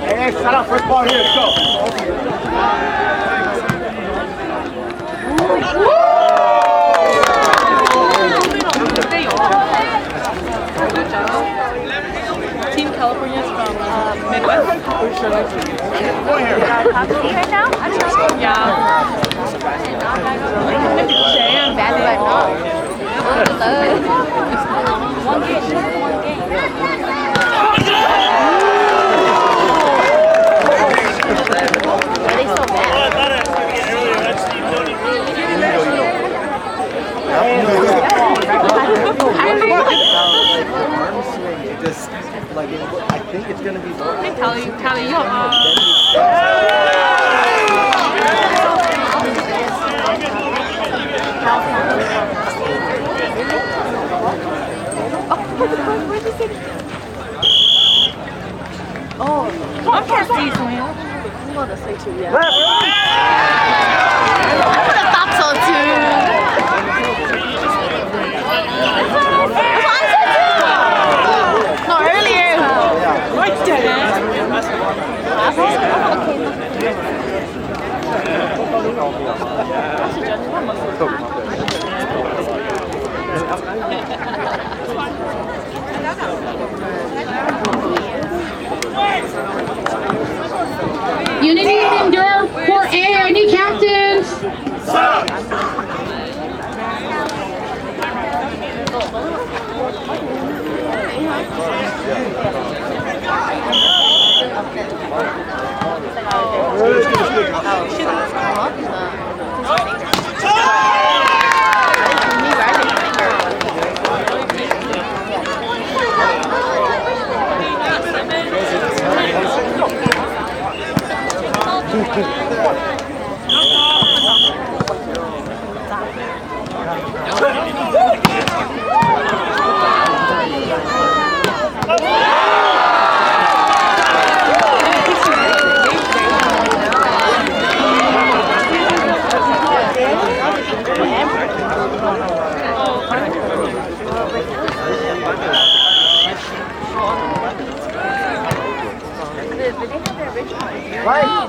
Hey, hey, set up first ball here. Let's go. Team California is from uh, Midwest. Right now? Yeah. Damn. One game. One game. Why are they so mad? Just like it, I think it's gonna be. Hey, Tally, Tally, you have. Oh, I can't see something. I'm gonna say two, yeah. I would have thought so too. That's what I said too. No, earlier. Right there. Unity endure for air. Any captains? Hey,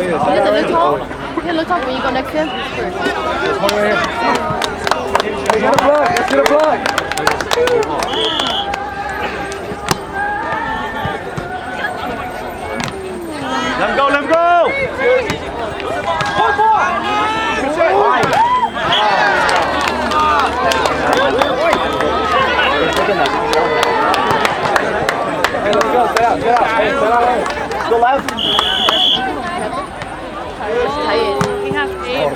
is that a little tall? Hey, let's talk when you go next to him. There's one right here. Hey, get a block. Let's get a block. Let him go, let him go. Hey, let's go. Stay out, stay out. Hey, stay out. Go left. He has eight.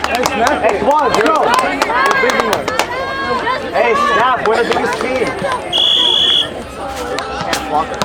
Hey, Snap. Hey, come on, let's go. Big one. Hey, Snap, we're the biggest team. Can't block it.